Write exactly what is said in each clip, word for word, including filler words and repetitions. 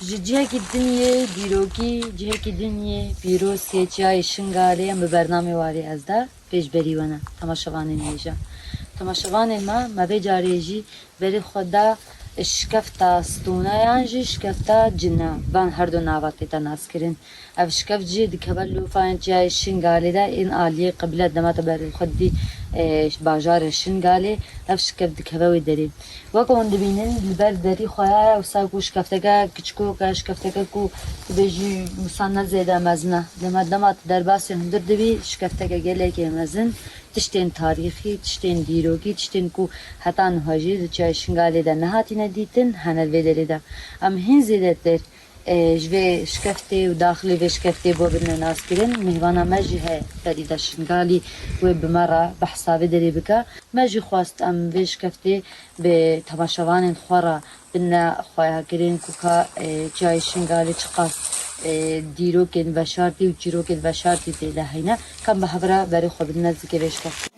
Ji cihekî din yê dîrokî, cihekî din yê pîroz yê Çiyayê Şingalê em bi bernamê Warê Ez de pêşberî we ne, temaşevanên hêja. Temaşevanên me, me vê carê jî berê xwe da şikefta stûna yan jî şikefta cina, van her du nava tê de naskirin. Ev şikeft jî dikeve li lûfayên Çiyayê Şingalê de, ên aliyê qiblet dema te berê xwe dî, e, bajarê Şingalê, ev şikeft dikeve wê derê. Wek hûn dibînin, li ber derî xwe ya ye, wisa ku şikefteke kiçikok e, şikefteke ku dibêjî wisa ne zêde mezin e. Dema, dema tu derbasî hundir dibî, şikefteke gelekê mezin, tiştên tarîxî, tiştên dîrokî, tiştên ku heta niha jî di Çiyayê Şingalê de nehatine dîtin, hene vê derê de. Em hîn zêdetir, e, ji vê şikeftê û daxilê vê şikeftê bo bidine naskirin. Mêvana me jî heye, Ferîda Şingalî, wê bi me re behsa vê derê bike. Me jî xwest em vê şikeftê bi temaşevanên xwe re bidine xweyakirin ku ka, e, Çiyayê Şingalê çiqas, e, dîrokên veşartî û çîrokên veşartî tê de heyne. Ka em bi hev re berê xwe bidine zikê vê şikeftê.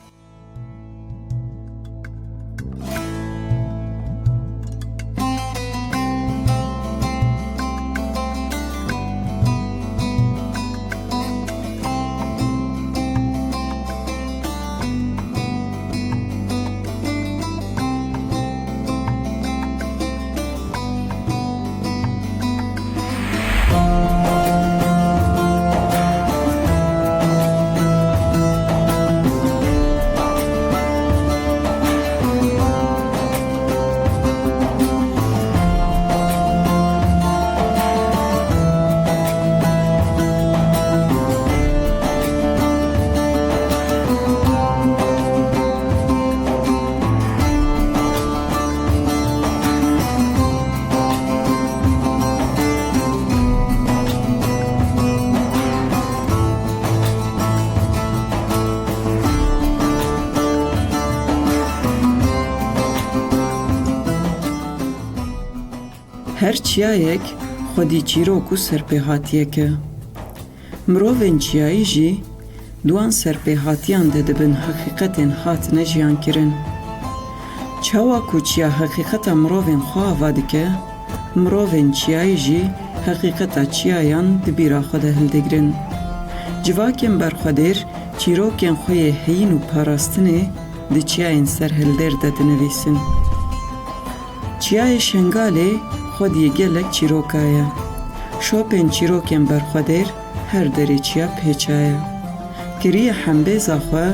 Her çiyayek xwedî çîrok û serpêhatiyek e. Mirovên çiyayî jî di wan serpêhatiyan de dibin heqîqetên hatine jiyankirin. Çawa ku çiya heqîqeta mirovên xwe ava dike, mirovên çiyayî jî heqîqeta çiyayan di bîra xwe de hildigrin. Civakên berxwedêr çîrokên xwe yê heyîn û parastinê di çiyayên serhildêr de dinivîsin. Çiyayê Şengalê xwediyê gelek çîroka ye. Şopên çîrokên berxwedêr her derê çiya pêça ye. Kiriye hembêza xwe,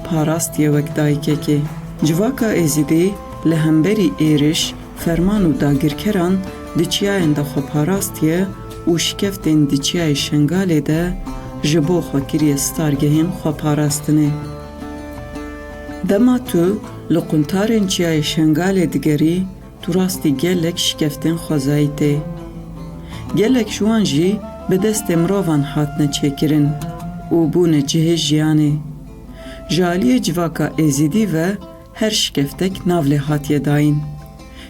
parastiye wek dayikekê. Civaka Êzidî li hemberî êriş, ferman û dagirkeran di çiyayên de xwe parastiye û şikeftên di Çiyayê Şengalê de ji bo xwe kiriye stargehên xweparastinê. Dema tu li quntarên Çiyayê Şengalê digerî, tu rastî gelek şikeftên xwezayî tê. Gelek ji wan jî bi destê mirovan hatine çêkirin û bûne cihê jiyanê. Ji aliyê civaka Êzidî ve her şikeftek nav lê hatiye dayîn.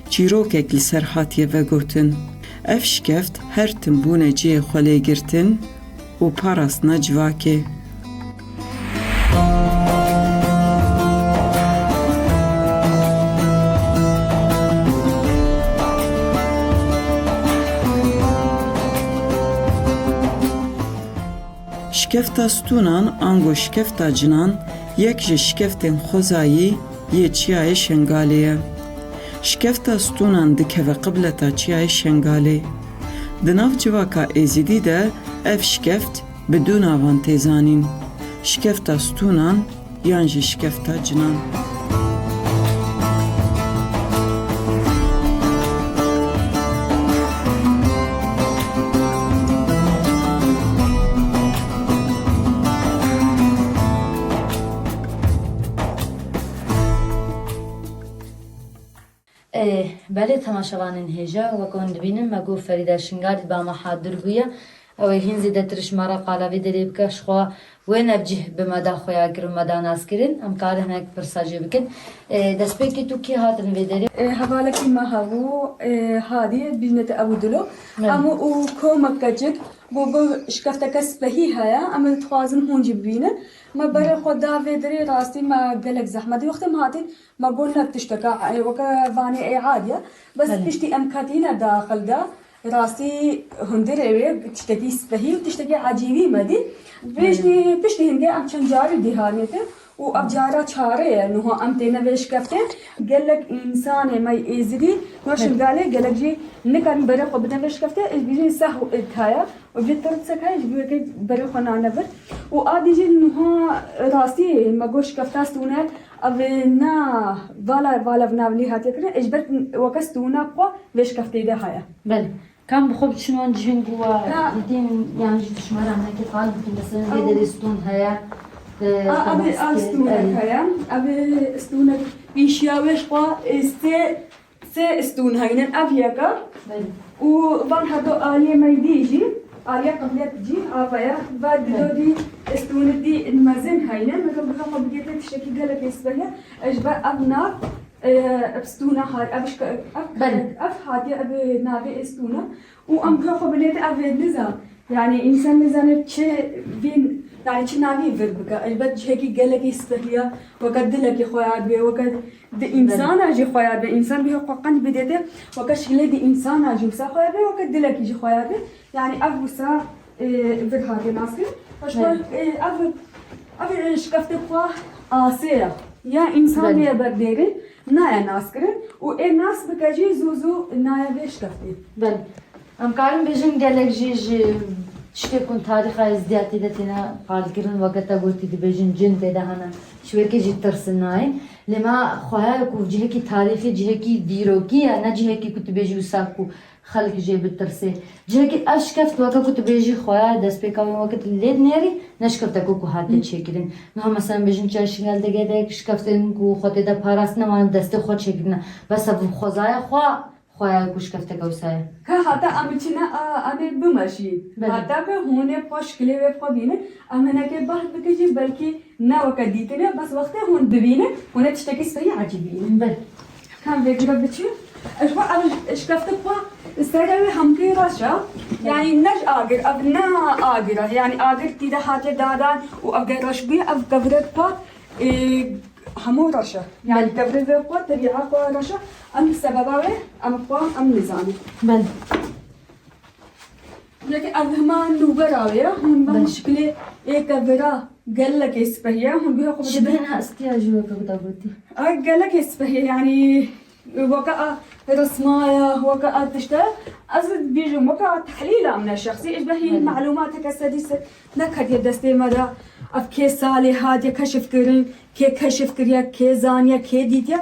Çîrokek li ser hatiye vegotin. Ev şikeft her tim bûne cihê xwelêgirtin û parastina civakê. Şikefta stûnan ango şikefta cinan yek ji şikeftên xwezayî yê Çiyayê Şengalê ye. Şikefta stûnan dikeve qibleta Çiyayê Şengalê. Di nav civaka Êzidî de ev şikeft bi du navan tê zanîn, şikefta stûnan yan jî şikefta cinan. Ê, belê temaşevanên hêja, wek hûn dibînin, me got Ferîda Şingalî ba me hadir bûye. Ew ê hîn zêdetir ji me re qala vê derê bike, ji xwe wê navcih bi me da xuya kir û me da nas kirin. Em karin hinek pirsa jê bikin. Ê, destpêkê tu kî hatin vê derê? Ê, hevalekî me hebû, ê, Hadî, bînete Ebû Dilo. Evet. Em û komek keçik, got, got, şikefteke spehî heye, em ê dixwazin hûn jî bibînin. Me berê xwe da vê derê, rastî me gelek zehmetî wextê me hatî. Me got ne tişteke, e, weke vanê ê adiye. Bes Belê. Piştî em ketîne daxil de, Rastî hundirê wê tiştekî spehî û tiştekî ecîbî me dî. Piştî, piştî hingê em çend carî dî hanê te û ev cara çare ye niha em têne vê şikeftê. Gelek însanê me yê êzidî, no Şingalê gelek jî nikarin berê xwe bidin vê şikeftê, ez bîjin seh û êk heye û vê tirtsek heye ji bo yekê berê xwe nane vir. Û a dî jî niha rastî me got şikefta stûne, ev ne vala, vala nav lê hatiye kirin, ji ber weke stûna xwe vê şikeftê de heye. Belê. Kam bi xwe biçin wan cihên ku we Ha. dîtin, yan jî tu ji me re hinekî qal bikin, mesela vê Ew. derê stûn heye, e, A, ev ê, ev stûnek heye. Ev ê stûnek pîşiya wê ji xwe, e, sê, sê stûn heynin. Ev yeka. Belê. Û van her du aliyê me dî jî, aliya qiblet jî, ava ye. Va dido Belê. dî stûni dî mezin heynin. Mezin bi xwe bigirtin tiştekî gelek êsbeh ye. Ji ber ev nav, e, ev stûna har, ev şka-, ev Belê. ev hatiye, ev navê stûna. Û em bi xwe binêtin ev ê niza. Yani însan nizane çi vîn, yani çi navî vir bike. Elbet cihekî gelekî spehî ye, weke dilekî xwe ya dibe, weke di Belê. însana jî xwe ya dibe. Însan bi xwe qenc bidête, weke şilê di însana jî wisa xwe ya dibe, weke dilekî jî xwe ya dibe. Yani ev wisa, e, vir hatiye naskirin. Paşwa, Belê. e, ev, ev, e, şikefte xwe asê ye. Ya însan Belê. bê ber dêrê, naya naskirin. Û ê nas bike jî zû zû naya vê şikeftê. Belê. Em karin bêjin gelek jî ji tiştê ku tarîxa Êzidiyatî de têne qalkirin, weke te gotî dibêjin cin tê de hene, ji wekê jî tirsin nayên. Lê me xweha ku cihekî tarîxî, cihekî dîrokî ye, ne cihekî ku tu bêjî wisa ku xelk jê bitirsê. Cihekî ev şikeft weke ku tu bêjî xweha destpêka wê weke tu lê dinêrî, ne şikefteke ku hatiye çêkirin. Niha mesela bêjin çiya Şingal de gelek şikeftên ku xwe tê de parastin wan destê xwe çêkirine. Bes ev xwezaya xwe Xweya ku şikefteke wisa ye. Ka hata em biçine, a, em ê bimeşîn. Belê. Hata ku hûn ê xwe şikilê wê bi xwe bînin, em hinekê behs bikin jî, belkî ne weke dîtine, bes wextê hûn bibînin, hûn ê tiştekî spehî ecîb bibînin. Belê. Ka em vê gure biçin. Ji xwe ev şikefte xwe serê wê hemkê reş e. Belê. Yani ne ji agir, ev ne agir e. Yani agir tî de hate dadan û ev ger reş bûye, ev kevre xwe Ê, hemû reş e. Yani Belê. Devrê vê xwe, tebîa xwe reş e. Em sebeba wê, em xwe, em nizanin. Belê. Yekê ev hema nûbera wê ye. Hûn van Belê. şikilê ê kevira gelekê spehî ye. Hûn guhê xwe Ji bidin. bêhna istiya jî weke ku te gotî. A, gelekê spehî ye. Yani weke a resmaya, weke a tişte. Ez dibêjim, weke a tehlîla min e şexsî. Ji behî Belê. melûmateke sedî sed neketiye destê me de. Ev kê salê hatiye keşif kirin. Kê keşif kiriye, kê zaniye, kê dîtiye,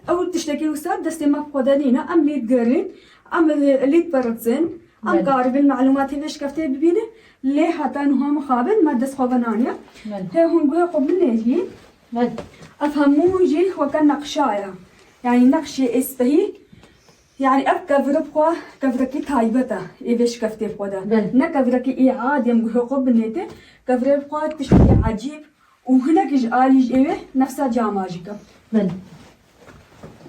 ew tiştekî wisa destê me bi xwe de nîne. Em lê digerin, em lê diperçin, em Belê. karibin melûmatê vê şikeftê bibînin. Lê heta niha mixabin me dest xwe venaniye. Belê. Hê hûn guhê xwe binêrîn. Belê. Ev hemû jî weke neqşa ye. Yani neqşê ê spehî, yani ev kevir bi xwe, kevirekî taybet e ê vê şikeftê bi xwe de. Belê. Ne kevirekî ê adî em guhê xwe binêtin, kevirê bi xwe tiştekî ecîb, Û hinek ji alî ji êwê nefsa cama jî ke. Belê.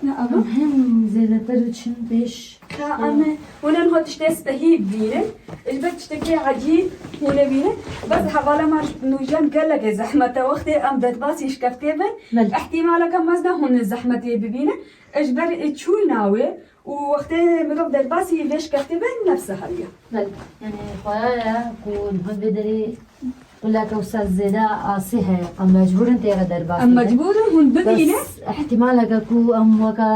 Ne ava? Em hem zêdetir diçin pêş. Ka em ê, hûn ê niha tiştê spehî bibînin. Ji ber tiştekî ecîb hûn ê bînin. Bes hevala me ji nûjen gelekê zehmet e. Wextê em derbasî şikeftê bin, Belê. ihtimaleke mezin e hûn zehmetê bibînin. Ji ber çûyna wê û wextê mirov derbasî vê şikeftê be, nefse heriye. Belê. Yani xweya ye ku niha vê derê quleke wisa zêde asê heye. Em mecbûr in tê re derbas Em bibin. mecbûr in hûn bibînin. Bes ihtimaleke ku em weke,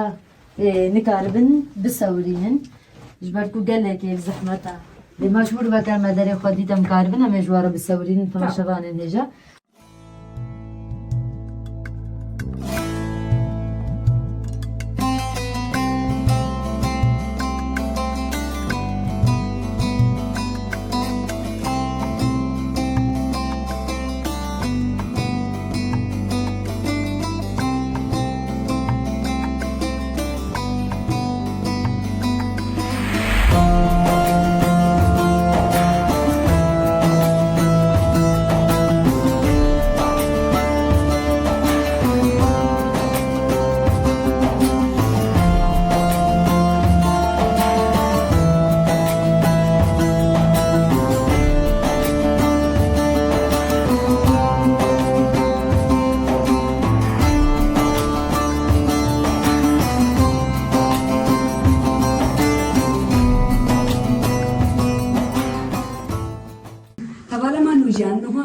e, nikaribin bisewirînin. Ji ber ku gelekê bi zehmet e. Lê mecbûr weke me derê xwe dît em karibin, em ê ji we re bisewirînin, Tamam. temaşevanên hêja.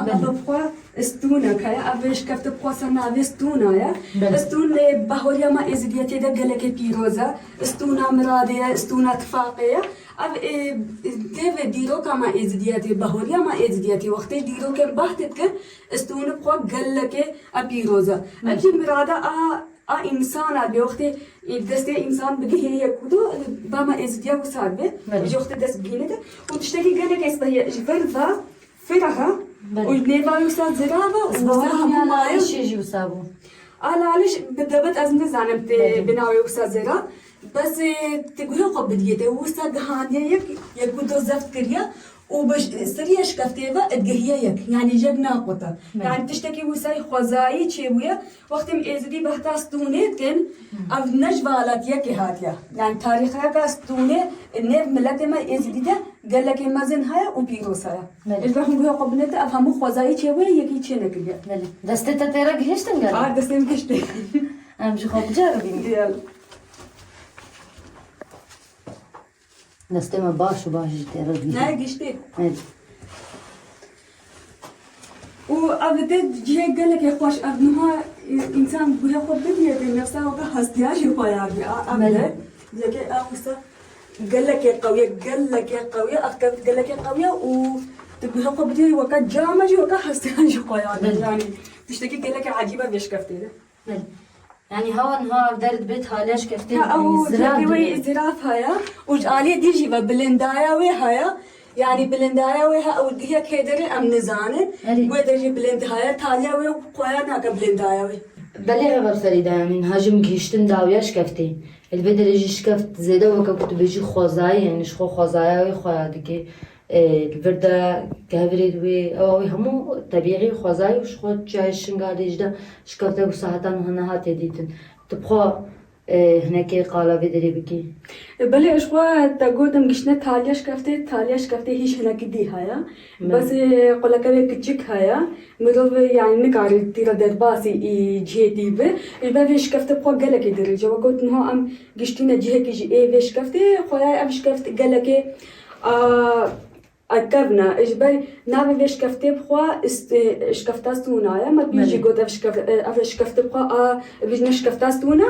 Ev bi xwe stûnek heye, ev vê şikefte bi xwe ser navê stûna ye. Belê. Stûn, e, bahoriya me Êzidiyetê de gelekê pîroz e. Stûna miradê ye, stûna tifaqê ye. Ev, e, tê ve dîroka me Êzidiyetê, bahoriya me Êzidiyetê. Wextê dîrokên behs dikin, stûn bi xwe gelekê e pîroz e. Belê. Ev jî mirada a, a însana bê wextê, e, destê însan bigihê yek û du, ba me Êzidiya wisa dibe. Belê. Ji wextê dest bigihîne de. Û tiştekî gelekê spehî ye. Ji ber va Firaha Belê. û nêva wisa zirav e û wisa Zor hemû ya maye. Lalişê jî wisa bû. A laliş bi debet ez nizanim tê Belê. bi navê wisa zirav. Bes, e, ti guhê xwe bidiyê te wisa gihandiye yek, yek û du zeft kiriye û bi ş-, seriya şikeftê ve digihiye yek. Yani jek naquta. Belê. Yani tiştekî wisayî xwezayî çêbûye. Wextê em Êzidî behta stûnê dikin, ev ne ji velat yekê hatiye. Yani tarîxeka stûnê nêv miletê me Êzidî de gelekê mezin heye û pîroz heye. Belê. Ji ber hûn guhê xwe binête, ev hemû xwezayî çêbûye, yekî çê nekiriye. Belê. Destê te tê re gihiştin gelo? A, destê min gihiştê. Em ji xwe biceribînin. Gel. Destê me baş û baş jî tê re gihîşt. Ne gihîştê. Evet. Û ev de cihê gelekê xweş, ev niha, e, însan guhê xwe bidiyê, nefsa weke hestiya jî xwe ya bî. A, ev Belê. de, yekê ew wisa gelekê qewiye, gelekê qewiye, ev ke-, gelekê qewiye û tu guhê xwe bidiyê weke came jî weke hestiya jî xwe ya bî. Belê. Yani tiştekî gelekê ecîb e vê şikeftê de. Belê. Yani hewa niha ev der dibe taliya şikeftê Ha, ew ziraf tepî wê dibe. Ziraf heye û ji aliyê dî jî ve bilindaya wê heye. Yani bilindaya wê he ew gihiya kê derê em nizanin. Erê. Wê de jî bilind heye, taliya wê xweya nake bilindaya wê. Belê ev serî de yani niha jî min gihiştin dawiya şikeftê. Li vê derê jî şikeft zêde weke ku tu bêjî xwezayî, yani ji xwe xwezaya wê xweya dike. Ê, li vir de kevirê wê, ew wê hemû tebîî xwezayî û ji xwe çiyayê Şingalê jî de şikefte ku saheta niha nehatiye dîtin. Tu bi xwe, ê, hinekê qala vê derê bikî? Ê, belê, ez xwe te gotim giştine taliya şikeftê, taliya şikeftê hîş hinekî dî heye. Belê. Bes, ê, quleke wê kiçik heye. Mirov, yani, nikare tîra derbasî î cihê dî bi. Ji ber vê şikefte bi xwe gelekê dirêj e. Wek got niha em giştîne cihekî jî ê vê şikeftê, xweyayê ev şikeft gelekê, a, A kevn e, ji ber navê vê şikeftê bi xwe ist-, e, şikefta stûna ye. Me pî jî Belê. got ev şikef-, e, ev şikeftê bi xwe a, bijne şikefta stûna.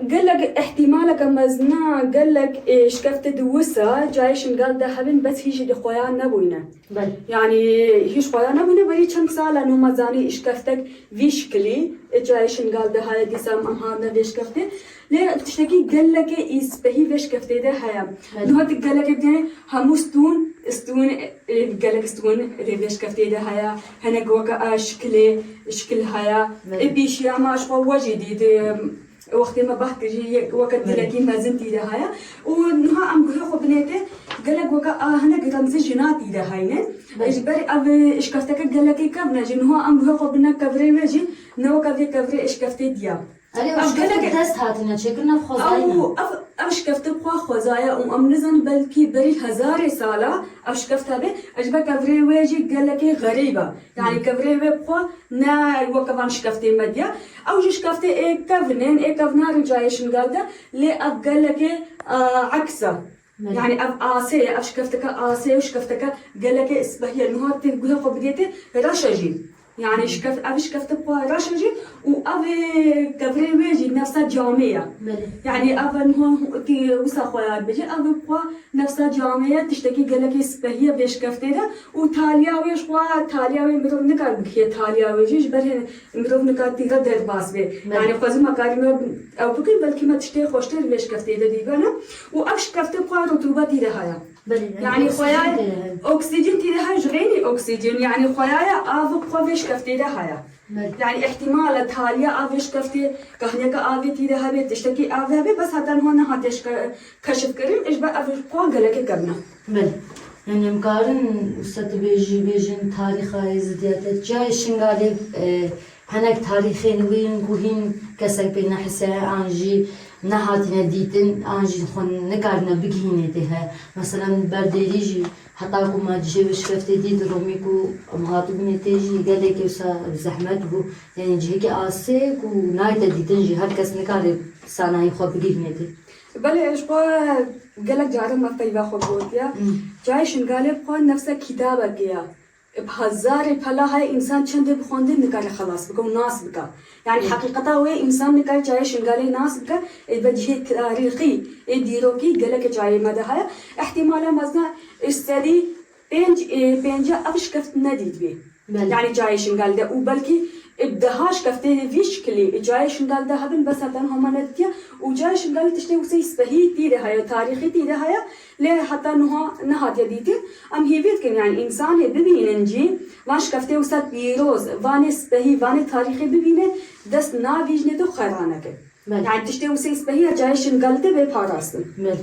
Gelek îhtîmaleke mezin e, gelek, e, şikeftê di wisa cayê Şingal de hebin, bes hî jî di xweya nebûyne. Belê. Yani hî ji xweya nebûne, berî çend sal e nû me zanî şikeftek vî şikilî, e, cayê Şingal de heye, dîsa em hatine vê şikeftê. Lê tiştekî gelekê îspehî vê şikeftê de heye. Belê. Niha tu gelekê bidê hemû stûn, stûn, e, gelek stûn rê vê şikeftê de heye. Hinek weke a şikilê, şikil heye. Belê. Ê pîşiya me ji xwe we jî dît, e, wextê me behs kir jî yek weke Belê. dîlekî mezin tî de heye. Û niha em guhê xwe binê te gelek weke a hinek remzê jina tî de heyne. Belê. Ji ber ev, e, şikefteke gelekê kevn e jî niha em guhê xwe bine kevirê wê jî ne weke vê kevirê şikeftê diya. Erê, ev Ev şikefte gelek dest hatine çêkirin, ev xwezayî ne. Ew, ev, ev şikefte bi xwe xwezaya û em nizanin belkî berî hezarê sala ev şikefte be, ji ber kevirê wê jî gelekê xerîb e. Yani Hı. kevirê wê bi xwe ne weke van şikeftê me diya. Ew jî şikeftê ê kevin in, ê kevnar in cayê Şingal de, lê ev gelekê, e, eks e. Belê. Yani ev asê ye, ev şikefteke asê ye, şikefteke gelekê spehî ye. Niha tê guhê xwe bidê tê reş e jî. Yani şikeft, ev şikefte xwe reş e jî û ev ê kevirê wê jî nefsa camê ye. Belê. Yani ev niha tê wisa xwe ya dibêje, ev xwe nefsa camê ye, tiştekî gelekê spehî ye vê şikeftê de û taliya wê ji xwe, taliya wê mirov nikar bigihe taliya wê jî, ji ber hê mirov nikar tî re derbas be. Belê. Yani xwezî me karî me ew bikin, belkî me tiştê xweştir vê şikeftê de dîbene û ev şikefte xwe rutûbetî de heye. Belê, yani Yani oksîjen xweyay tê de heye. oksîjen tê de heye, ji xeynî oksîjen, yani xweyaya av xwe vê şikeftê de heye. Belê. Yani îhtimal e taliya av vê şikeftê, kahniyeke avê tê de hebe, tiştekî av hebe, bes heta niha nehatiye şike-, keşif kirin, ji ber ev xwe gelekê kevn e. Belê. Yani em karin wisa tu bêjî, bêjin tarîxa Êzidiyete, çiyayê Şingalê, e, Hinek tarîxên wî in ku hîn kesek pê nehisiyaye an jî nehatine dîtin, an jî xwe nikarine bigihînê tê heye. Meselen, ber dêrî jî heta ku me cihê wê şikeftê dît, romî ku em hatibûnê tê jî gelekî wisa zehmet bû. Yanî cihekî asê ku nayte dîtin jî her kes nikare sanayî xwe bigihînê tê. Belê, ji xwe gelek caran me peyva xwe gotiye. Hmm. Cayê Şingalê bi xwe nefse kîtabekê ye. Bi hezarê pela heye însan çendê bi xwendin nikare xelas bike û nas bike. Yani heqîqeta wê însan nikare çayê Şingalê nas bike, ê vecihê tarîxî, ê dîrokî geleke çayê me de heye. Îhtîmala mezin e serî pênc, ê, pênca ev şikeft nedîtibî. Belê. Yani çayê Şingal de û belkî, ê, bi deha şikeftê vî şikilî, ê, çayê Şingal de hebin, bes heta niha me nedîtiye û çayê Şingalê tiştê wisa spehî tî de heye, tarîxî tî de heye. Lê heta niha nehatiye dîtin. Em hêvî dikin, yani, însanê bibînin jî, van şikeftê wisa pîroz, vanê spehî, vanê tarîxê bibîne, dest navîjne de xwe raneke. Belê. Yani, tiştê wisa spehî ya cayê Şingal de bê parastin. Belê.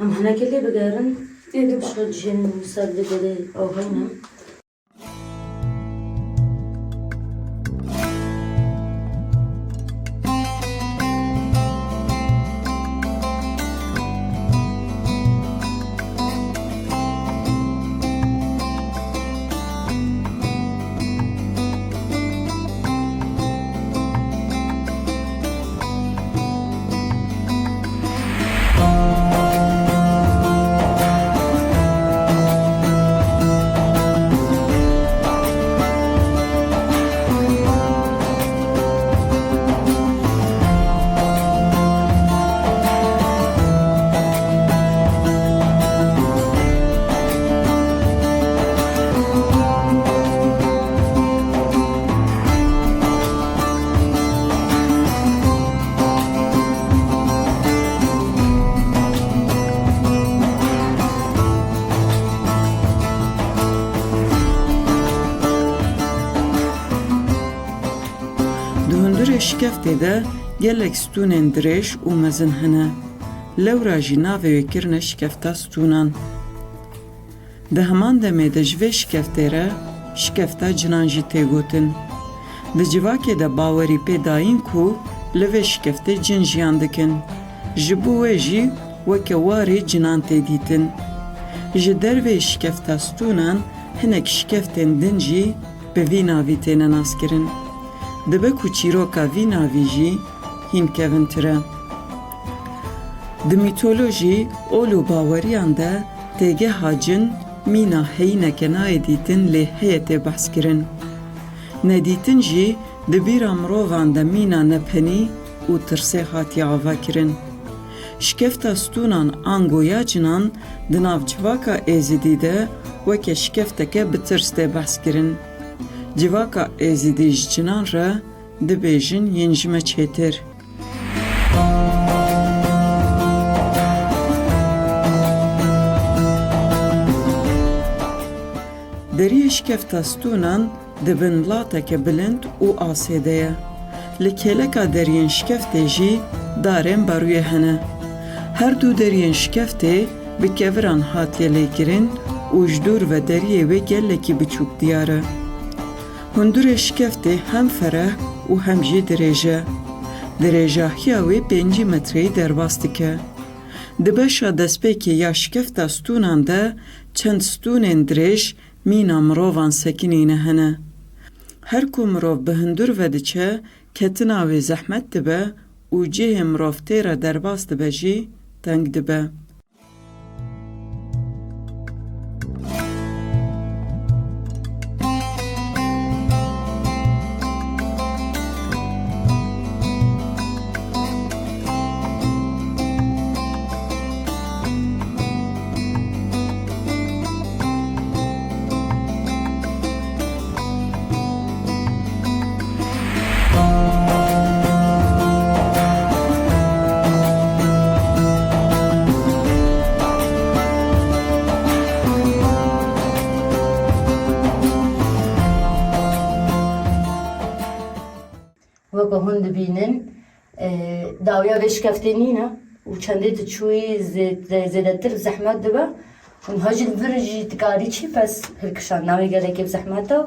Em hinekê lê bigerin. Ê, de Şo cihên wisa de belê ew heyne. Di hundirê şikeftê de gelek stûnên dirêj û mezin hene. Lewra jî navê wê kirine şikefta stûnan. Di heman demê de ji vê şikeftê re şikefta cinan jî tê gotin. Di civakê de bawerî pê dayîn ku li vê şikeftê cin jiyan dikin. Ji bo wê jî weke warê cinan tê dîtin. Ji derveyî şikefta stûnan hinek şikeftên din jî bi vî navî têne naskirin. Dibe ku çîroka vî navî jî hîn kevintir e. Di mîtolojî, ol û baweriyan de têgeha cin mîna heyîneke nayê dîtin lê heye tê behskirin. Nedîtin jî di bîra mirovan de mîna nepenî û tirsê hatiye avakirin. Şikefta stûnan ango ya cinan di nav civaka Êzidî de weke şikefteke bi tirs tê behskirin. Civaka Êzidî ji cinan re dibêjin yên ji me çêtir. Deriyê şikefta stûnan di bin lateke bilind û asê de ye. Li kêleka deriyên şikeftê jî darên berûyê hene. Her du deriyên şikeftê bi keviran hatiye lêkirin û ji dûr ve deriyê wê gelekî biçûk diyar e. Hundirê şikeftê hem fereh û hem jî dirêj e. Dirêjahiya wê pêncî metreyî derbas dike. Di beşa destpêkê ya şikefta stûnan de çend stûnên dirêj mîna mirovan sekinîne hene. Her ku mirov bi hundir ve diçe, ketina wê zehmet dibe û cihê mirov tê re derbas dibe jî teng dibe. Weke hûn dibînin, e, dawiya vê şikeftê nîne û çendê tu çûyî zê-, zê-, zêdetir zehmet dibe. Û niha jî li vir jî dikarî çî pes hilkişand navê gelekê bi zehmet e û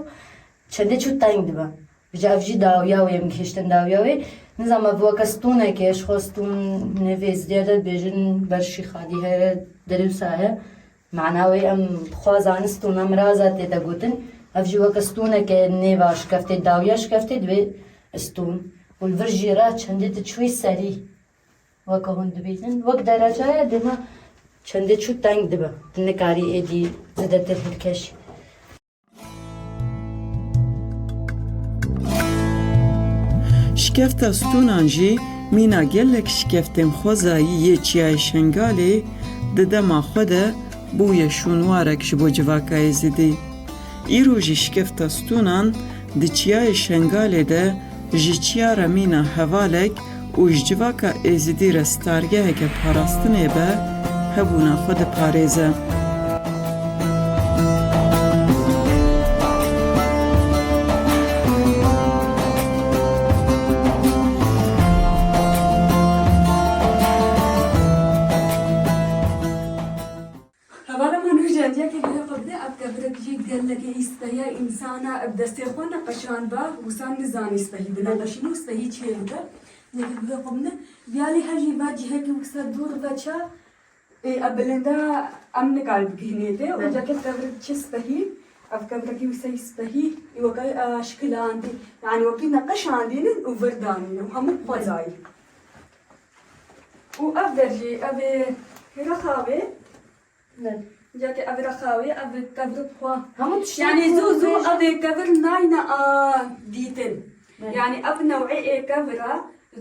çendê çû teng dibe. Ji ev jî dawiya wê, em gihiştin dawiya wê. Nizam ev weke stûnekê, ji xwe stûn nêvê zidê de dibêjin ber şîxadî heye, derê wisa heye. Mana wê em bi xwe zanin stûna miraza tê de gotin. Ev jî weke stûneke nêva şikeftê, dawiya şikeftê dibê stûn. Û li vir jî re çendê tu çûyî serî. Weke hûn dibînin. Wek dereca ye, dema çendê çû teng dibe. Tu nikarî êdî zêdetir hilkeşî. Şikefta stûnan jî mîna gelek şikeftên xwezayî yê Çiyayê Şengalê di dema xwe de bûye şûnwarek ji bo civaka Êzidî. Îro jî şikefta stûnan di Çiyayê Şengalê de ji çiya re mîna hevalek û ji civaka Êzidî re stargeheke parastinê be, hebûna xwe diparêze. Hevala me nû jî ciyakê guhê xwe bide, ev kevirek jî gelekê î spehî ye, însana bi destê xwe neqeşanba, wisa nizanî spehî bineqeşîne û spehî çêbibe. Yekê guhê xwe bide. Viya lê her jî va cihekî wisa dûr ve ça, ê, ev bilinda em nikarî bigihînê tê. Û ciyakê kevirek çi spehî, ev kevirekî wisa yî spehî, ê, weke, e, şikilandî, yanî wekî neqeşandî ne û vir danîne û hemû xwezayî. Û ev der jî, ev ê rexavê. Ne. Ciyakê ev rexawê, ev kevir xwe. Hemû tiştê Yanî zû zû xwe ev ê kevir nayne a dîtin. Ne. Yanî ev new'ê ê kevira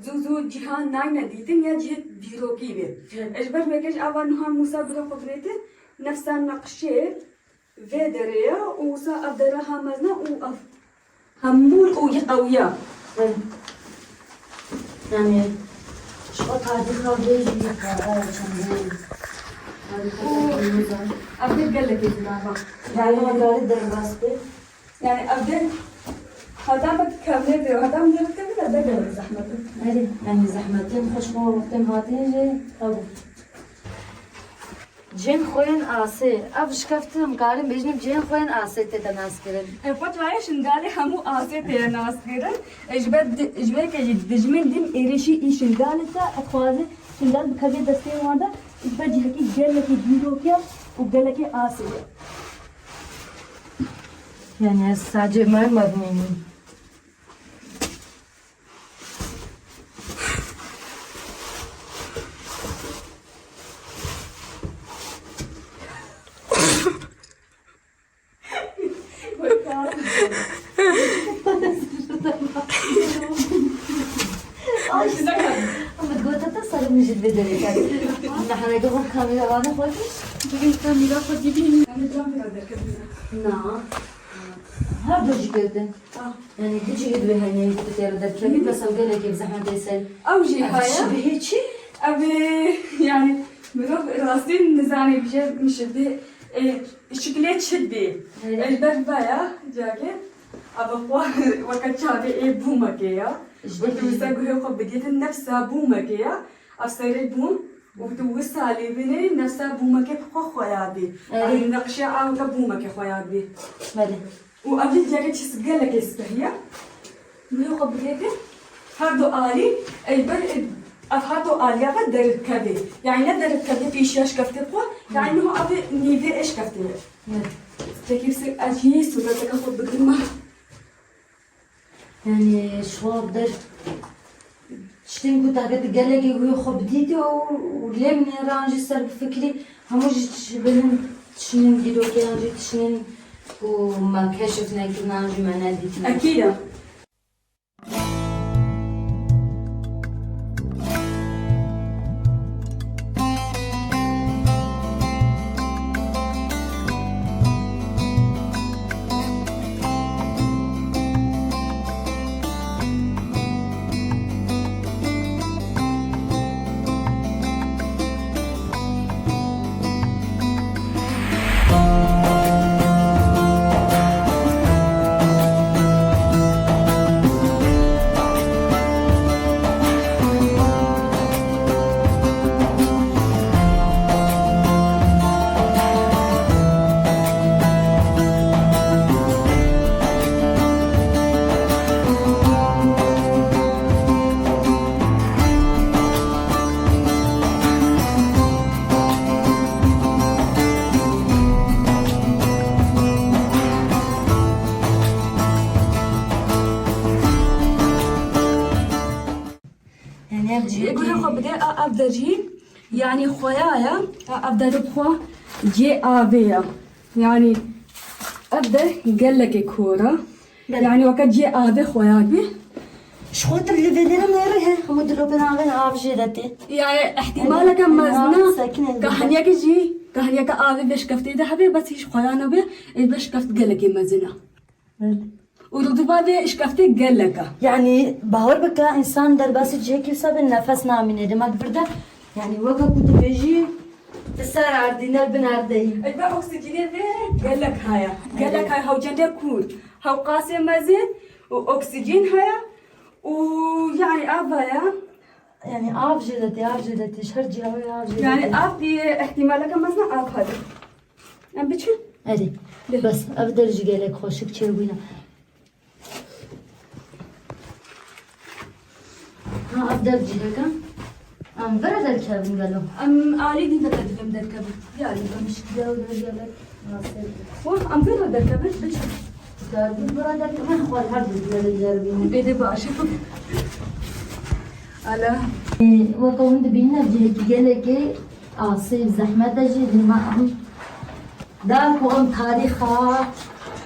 zû zû cîhan nayne dîtin ya cihê dîrokî bê. Ne. Ji ber wê ke ji ava nuha Mûsa bira xwe birêtin, nefsa neqşê vê derê ye û wisa ev dera ha mezin e û ev hemû û yî qewiya. Yani, şu o tarih kavgayı gibi para çamurayı. Û ev de gelekê zilava. Yani, gari derbas be. Yani, ev de heta me kevne de, heta me de kevne de gelek zehmet. Erê, yani zehmetin, xweş xwe wextên hatin jî, tabi. Cihên xwe yên asê. Ev şikeftin em karin bêjin cihên xwe yên asê tête naskirin. E, fatwayê Şingalê hemû asê tê naskirin. E, ji ber di-, ji ber ke jî dijmin din êrişî î Şingalê te, e, dixwaze Şingal bikeve destê wan de, ji ber cihekî gelekî dîrokî ye û gelekî asê ye. Yani ez sadece mermer miyim? Ama gota te sarı mijil ve dereket. Nahana gavur kamera vana koymuş. Bugün kamera koydu. Na. Her dojî girtin. Ah. Yani, tu çi dibê henê tu tê re derkevî, bes ew gelekê bi zehmetê ser. Ew jî heye. Ev şibihê çi? Ev ê, yani, mirov rastî nizanê bije min şibihê, e, şikilê çi dibê. Evet. Ji ber vaya, cagê, ev xwe weke çavê ê bûmekê ya. Ji ber tu wisa guhê xwe bidîtin nefsa bûmekê ya. Ev serê bûm û tu wisa lê binêrî nefsa bûmekê bi xwe xweya dibê. Evet. Ev neqşe ew weke bûmekê xweya dibê. Belê. Û ev jî cihekê çi gelekê spehî ye. Guhê xwe bigirtin. Her du alî, ey ber, ev her du aliya ve derikevê. Yani ne derikevê pêşiya şikeftê xwe, yani niha ev nîvê ê şikeftê ye. Ne. Tekî ser ez jî sûreteke xwe bigirma. Yani şwa der Tiştên ku taket gelekî wî xwe bidîtî û, û lê min ê re an jî ser bifikirî, hemû jî tişt-, tiştên dîrokê an jî tiştên ku me keşif nekirine an jî me nedîtine. Ekîd e. Yani ev cihekî Guhê xwe bide, a, ev der jî, yani xweya ye, a, ev der bi xwe cê avê ye. Yani ev der gelekê kor e. Belê. Yani weke cê avê xweya bî. Ji xwe tu li vê derê nêrê he, hemû dilopên avê av jê de tê. Yani ihtimaleke mezin e. Sakin e. Kahniyeke jî, kahniyeke avê vê şikeftê de hebe, bes hîç xweya nebe, ê vê şikeft gelekê mezin e. Evet. Û li dûva vê şikeftê gelek e. Yani bawer bike, însan derbasî cihekî wisa be nefes namîne. Dema di vir de, yani weke ku dibêjî, bi ser erdî ne bin erdeyî. Ê vê oksîjenê vê gelek heye. Gelek heye, hewcendê kûr, hewqasê mezin û oksîjen heye. Û yani av heye. Yani av jê de tê, av jê de tê. Ji her cihê av jê de tê. Yani av, e, ihtimaleke mezin e av hebe. Em biçin? Erê. Bes, ev der jî gelek xweşik çêbûne. Ha, ev der ciheke. Em vira derkevin gelo. Em alî dî vete divêm derkevin. Yani, em şikî ew der gelek. Wah, em vira derkevin, biçin. Derdin vira derkevin, xwe her du diye de derbînin. Bêdê baş. Ala. Ee, weke hûn dibînin, ev cihekî gelekê asê, zehmet e jî, hilma em da ku em tarîxa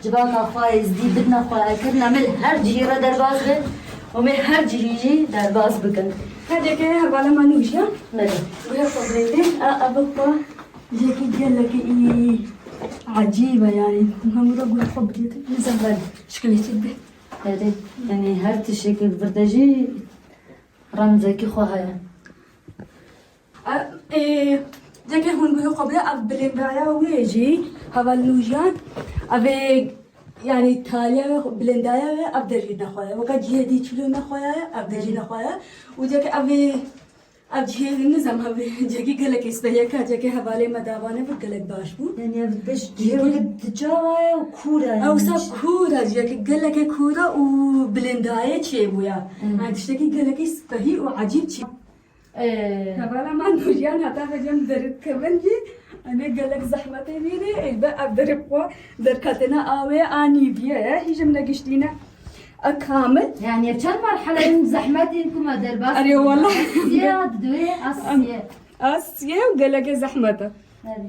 civaka xwe êzdî bidine xwe, ekirin em ê li her cihî re derbas bin, em ê her cihî jî derbas bikin. Her cihekê hevala me nûjiya. Belê. Guhê xwe bidê. A, ev xwe cihekî gelekî î ecîb e yani. Hemû re guhê xwe bidê. Nizam belê. Şikilê çi dibe. Erê, yani her tiştekî li vir de jî remzekî xwe heye. E, e, cihekê hûn guhê xwe bide, ev bilindaya wê jî, heval nûjiyan, ev ê, yani taliya wê, bilindaya wê, ev der jî nexwe ye. Weke cihê dî çilo nexwe ye, ev der jî nexwe ye. Û cihekê ev ê, ev cihê nizam, ev ê cihekî gelekî spehiyeke, cihekê hevalê me davane bû, gelek baş bû. Yani ev beş cihê weke dicawa ye û kûr e. Ew sa kûr e, cihekî gelekê kûr e û bilindayê çêbûye. Hı. Yani tiştekî gelekî spehî û ecîb çê. Ee. Hevala me nûjiyan heta vecem derkevin jî, em ê gelek zehmetê bînê, ê be ev derê xwe derketina awê a nîviye ye, hîjim negiştîne. A kamil. Yani ev çend merhele in zehmetên ku me derbas Erê, kir. Wallah. Asiye, didwê, asiye. Asiye û gelekê zehmet e. Erê.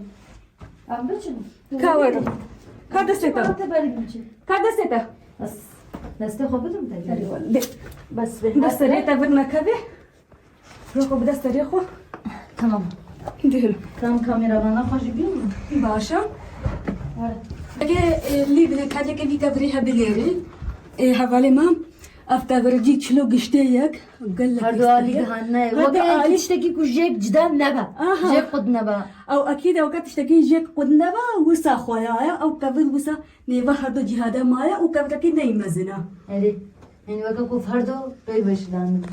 Em biçin. Ka wero. Ka destê te. Te berî biçin. Ka destê te. Bes. Destê xwe bidim te. Erê, wallah. De. Bes be. Destê te vir nekeve. Roko bi dest derê xwe. Tamam. Dihil. Tamam, kameramana xwe jî bînin. Baş e. Evet. Ege, e, lî bine, kadeke vî tevirî hebinêrî. E, hevalê me, ev tevirî çilo giştê yek. Gelek Her du alî giştê yek. Dihanine. Her du Weke alî. Tiştekî ku jêk cida nebe. Aha. Jêk qud nebe. Ew ekîd e, weke tiştekî jêk qud nebe, wisa xweya ye. Ew tevir wisa nêve her du cihade maye û tevirekî neyê mezin e. Erê. Hîn weke ku her du pêk ve şilandin.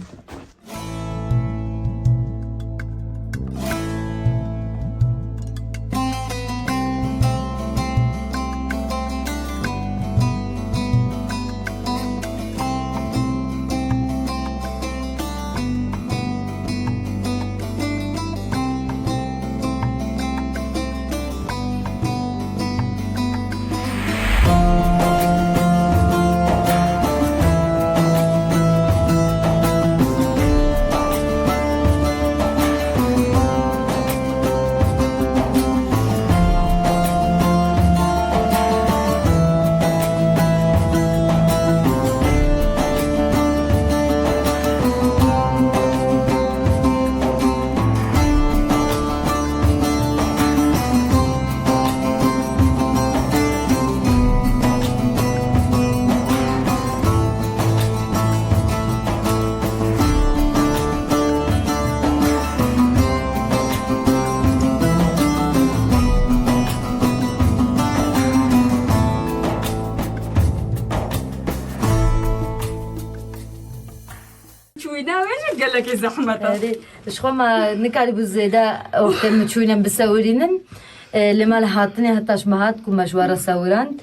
Çûyîna wê jî gelekî zehmet e. Erê, ji xwe me nikarîbû zêde wextên min çûyîne bisewirînin. E, lê me li hatinê heta ji me hat ku me ji we re sewirand.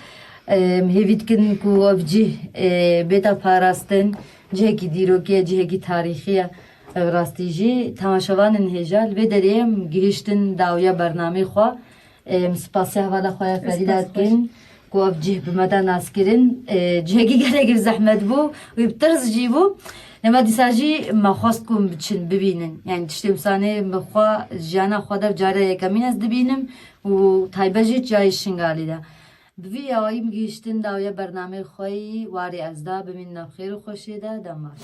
E, em hêvî dikin ku ev cih, e, bêta parastin, cihekî dîrokî ye, cihekî tarîxî ye. Ev rastî jî temaşevanên hêja li vê derê em gihiştin dawiya bernameyê xwe. Em spasiya hevala xwe ya Ferîda dikin ku ev cih bi me da naskirin. E, cihekî gelekî zehmet bû, wî bi tirs jî bû. Lê me dîsa jî me xwest ku em biçin, bibînin. Yani tiştê misanê bi xwe jiyana xwe de carê yekemîn ez dibînim û taybet jî cayê Şingalî de. Bi vî awayî min gihîştin dawiya bernameyê xwe yî warê ez da. Bimînin nav xêr û xweşiyê de, dem baş.